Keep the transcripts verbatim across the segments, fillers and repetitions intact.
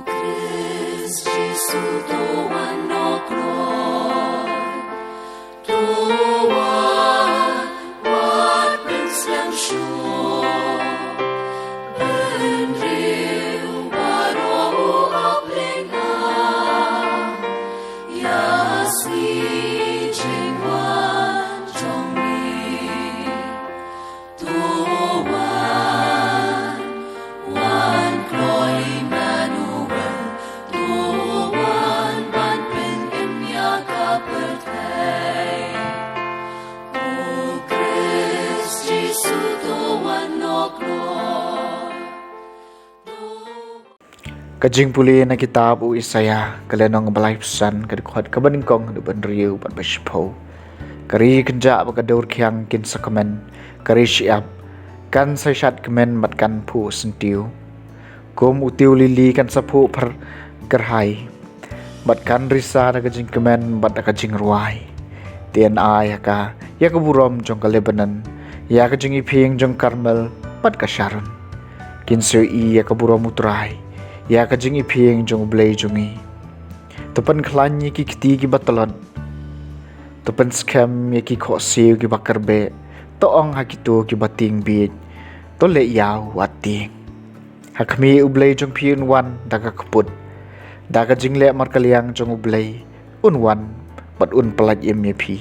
Khrist Jisu to wan noh kloi. To wan, wat pynsngewsih. Bynriew baroh u ap lyngngoh. Ïa sngi jingwan jong ngi. To wan, wan kloi Immanuel. To wan ban pynim ïa ka pyrthei. O Khrist Jisu to wan noh kloi. Ka jingpule na kitab u Isaïah, ka lynnong ba laiphew san, ka dkhot kaba nyngkong haduh ba hynriew bad ba shiphew. Ka ri kynjah bad ka dur khiang kin sa kmen, ka ri shyiap kan sa shad kmen bad kan phuh syntiew. Kum u tiew lili kan sa phuh pyrkhat, bad kan risa da ka jingkmen bad da ka jingrwai. Te yn ai ha ka ïa ka burom jong ka Lebanon, ïa ka jingiphieng jong Karmel bad ka Sharon. Kin sa ïohi ïa ka burom U Trai, ïa ka jingiphieng jong U Blei jong ngi. To pynkhlaiñ ïa ki kti kiba tlot. To pynskhem ïa ki khohsiew kiba kyrbeh. To ong ha kito kiba tieng bieit, to leh ïaw wat tieng. Ha khmih U Blei jong phi un wan da ka kput, da ka jingleh markylliang jong U Blei un wan bad un pyllait im ïa phi.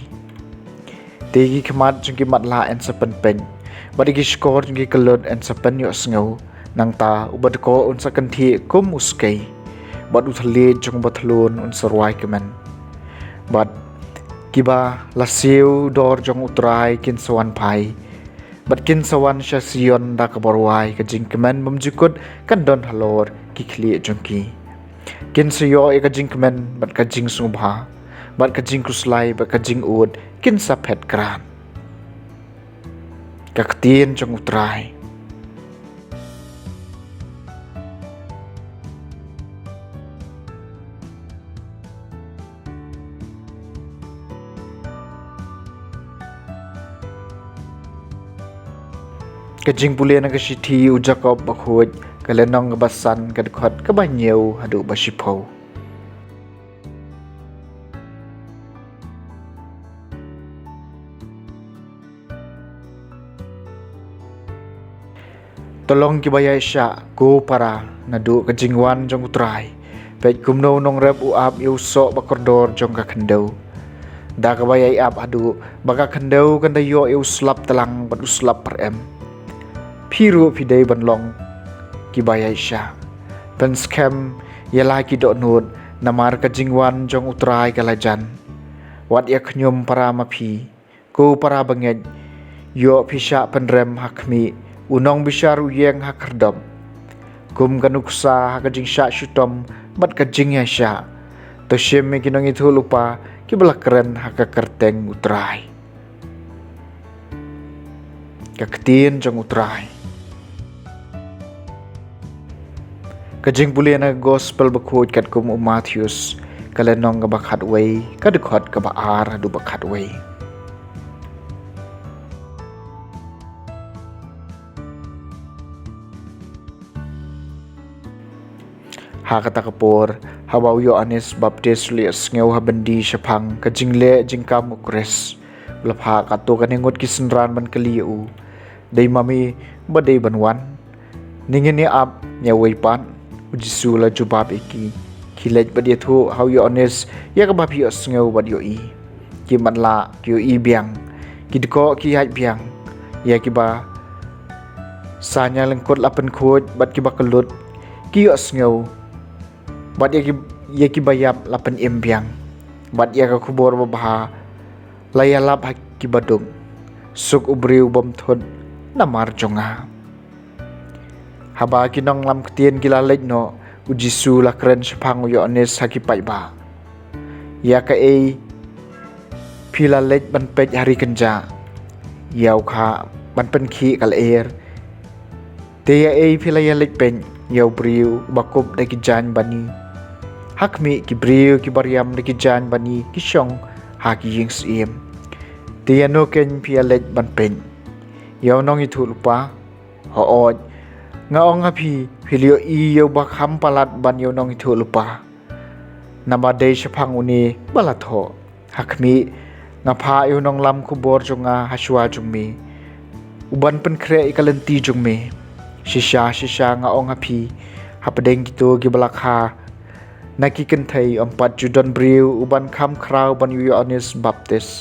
Te ki khmat jong ki matlah yn sa pynpeit, bad ki shkor jong ki kyllut yn sa pynïohsngew. Nangta uba dkoh un sa kynthih kum u skei, bad u thylliej jong uba thlun un sa rwai kmen. Bad kiba la siew dor jong U Trai kin sa wan phai, bad kin sa wan sha Sion da kaba rwai, ka jingkmen bymjukut kan don halor ki khlieh jong ki. Kin sa ïoh ïa ka jingkmen bad ka jingsngewbha, bad ka jingkhuslai bad ka jingud kin sa phet krat. Ka ktien jong U Trai. Ka jingpule na ka shithi u Jakob bakhuid, ka lynnong kaba san, ka dkhot kaba hynñiew haduh ba shiphew. To long kiba ïaishah ko para naduh ka jingwan jong U Trai. Peit kumno u nongrep u ap ïa u soh ba kordor jong ka khyndew. Da kaba ïai ap haduh ba ka khyndew kan da ïoh ïa u slap tlang bad u slap pyrem. Phi ruh phi dei ban long kiba ïaishah. Pynskhem ïa la ki dohnud, namar ka jingwan jong U Trai ka la jan. Wat ïa khñium para ma phi. Ko para bangeit, ïoh phi shah pynrem ha khmih, u nongbishar u ïeng ha khyrdop. Kum ka nuksa ha ka jingshah shitom bad ka jingïaishah. To shim ïa ki nongïathuhlypa kiba la kren ha ka kyrteng U Trai. Ka ktien jong U Trai. Ka jingpule na ka gospel bakhuid katkum u Mathaios, ka lynnong kaba khatwei, ka dkhot kaba ar haduh ba khatwei. Ha kata ka por, haba u Ïoannis Baptis u la ïohsngew ha byndi shaphang ka jingleh jingkam u Khrist, u la phah katto katne ngut ki synran ban kylli ïa u, dei ma me ba dei ban wan, ne ngin ïa ap ïa uwei pat? U Jisu u la jubab ïa ki, khie leit bad ïathuh ha u Ïoannis ïa kaba phi ïohsngew bad ïohi. Ki matlah ki ïohi biang, ki dkoh ki ïaid biang, ïa kiba saiñ lyngkut la pynkhuid bad kiba kyllut ki ïohsngew, bad ïa ki, ïa kiba ïap la pynim biang, bad ïa ka khubor babha la ïalap ha kiba duk. Suk u briew bym thut namar jong nga. Haba ki nonglam ktien ki la leit noh, u Jisu u la kren shaphang u Ïoannis ha ki paidbah. Ïa kaei phi la leit ban peit ha ri kynjah? Ïa u khah ban pynkhih ka lyer? Te ïa ei phi la ïa leit peit? Ïa u briew uba kup da ki jaiñ bani? Ha khmih, ki briew kiba riam da ki jaiñ bani ki shong ha ki ïing syiem. Te ïano keiñ phi ïa leit ban peit? Ïa u nongïathuhlypa? Hooid, Nga ong ha phi, phi la ïohi ïa uba kham palat ban ïa u nongïathuhlypa, namar dei shaphang une ba la thoh. Ha khmih, nga phah ïa u nonglam khubor jong nga hashwa jong me, uban pynkhreh ïa ka lynti jong me. Shisha shisha nga ong ha phi, hapdeng kito kiba la kha na ki kynthei, ym pat ju don briew uban kham khraw ban ïa u Ïoannis Baptist.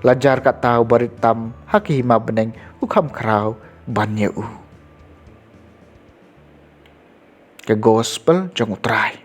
Lada jar kata, uba rit tam ha ka hima bneng u kham khraw ban ïa u. Ka Gospel jong U Trai.